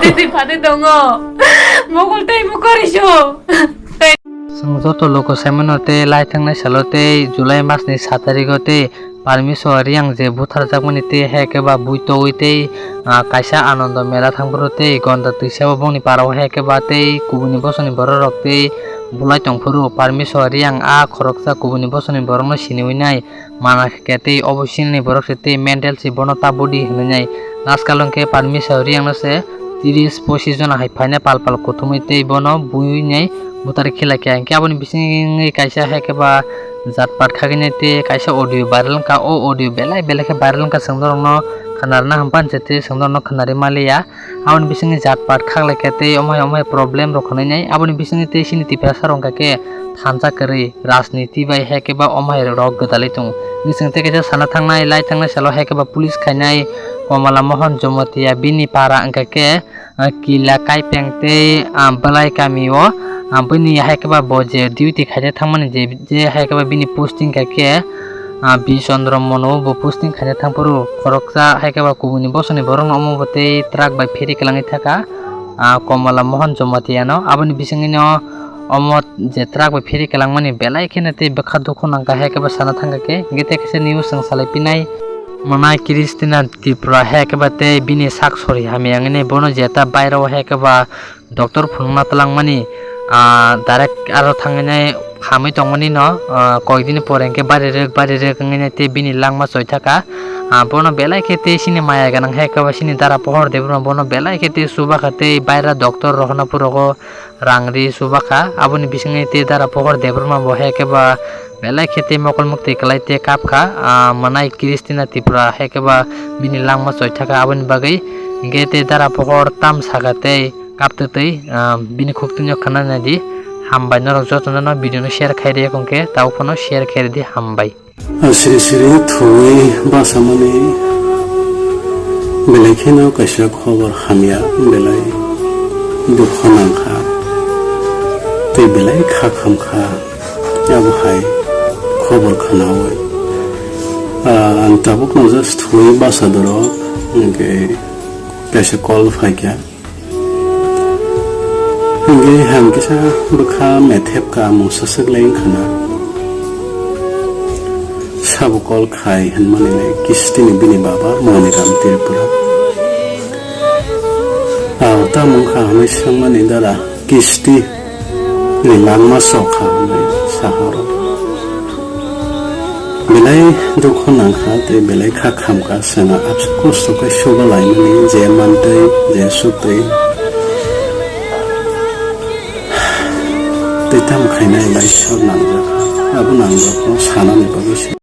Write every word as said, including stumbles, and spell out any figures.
Tei tei phatwi tongo. Mokol tei mokoriso. Chwng joto luku saimano tei lai thangnai salo tei July masni sa tarigo tei Parmeswar Reang je butharjakmani tei hai khe ba bui togwi tei, ah, kaisa Anando Mela thangphuru tei gonda twisao bongni parao hai khe ba tei kubuni bosongni bororok tei bulai tongphuru. Parmeswar Reang a khoroksa kubuni bosongni borokno siniwi nai. Mana khe tei obo sinini borok se tei mental se bono ta body hinwi nai. Last kalo hwnkhe Parmeswar Reang no se tiris pochis jona hai phaina pal pal kuthumwi tei bono buiwi nai butari khilai kha. Hwnkhe aboni bisingwi kaisa hai khe ba jat pat khagwi nai tei kaisa audio viral wngkha. O audio belai belai khe viral wngkha, chwng norokno khwnarwna hampani se tei chwng norokno khwnarwi manliya. Aboni bisingni jat pat khaklai khe tei omo hai omo hai problem rok hwnwi nai. Aboni bisingni tei chini Tiprasa rok hwnkha khe thansa kwrwi rajniti bai hai khe ba omo hai rok gwdalwi tongo. Bising tei kaisa sana thangnai, lai thangnai salo hai khe ba police khainai Komala Mohan Jamatia bini para hwnkha khe, ah, Kila Kaipeng tei, ah, Belai kami o, ah, bini hai khe ba bo je duty khaina thangmani je, je hai khe ba bini posting kha khe, ah, Bichandra Mono bo posting khaina thangphuru khoroksa hai khe ba kubuni bosongni borokno omo bo tei truck bai phiri kwlangwi thaka, ah, Komala Mohan Jamatia no. Aboni bisingwino omo je truck bai phiri kwlangmani belai kheno tei bwkha dukhu nangkha hai khe ba sana thangkha khe, hwnkhe tei kaisa news chwng salai pinai. Mwnai Christina Tripura hai khe ba tei bini sak sori hamya wngwi nai bono jeta bairao hai khe ba doctor phunukna twlangmani, ah, direct aro thangwi nai hamwi tongmani no, ah, koikdini pore hwnkhe bari rwk bari rwk wngwi nai tei bini langma choithaka. Ah, bono belai khe tei chini maya gwnang hai khe ba chini dara Pohor Debbarma bono belai khe tei chubakha tei baira doctor rok hwna phurogo rang ri chubakha. Aboni bisingni tei dara Pohor Debbarma bo hai khe ba belai khe tei mokol muktwi kwlai tei kapkha. Ah, mwnai Christina Tripura hai khe ba bini langma choithaka, aboni bagwi hwnkhe tei dara Pohor tam sakha tei kaptwi twi, ah, bini khuktwino khwnanai di. Hambai norok jotono no video no share khai rwya hwnkhe tabuk phano share khai rwdi, hambai. Siri siri thuwi basamani belai kheno kaisa khobor hamya, belai dukho nangkha tei belai kha khamkha. Abo hai khobor khwnawi, ah, ang tabukno just thuwi basa dorok, hwnkhe kaisa call phaikha. Hwnkhe ham kisa bwkha methep ka mungsa swk lai wngkha na. Sabo call khai hwnmani le Kistini bini baba Moniram Tripura. Ao tamo wngkha hwnwi swngmani dara Kisti ni langma sok kha hwnwi saha rw. Belai dukhu nangkha tei belai kha khamkha, chwngno abse kosto khe suba laimani je mantwi je suktwi tei tamo khainai lai sor nangjakha. Abo nangjak no sanani bagwi se.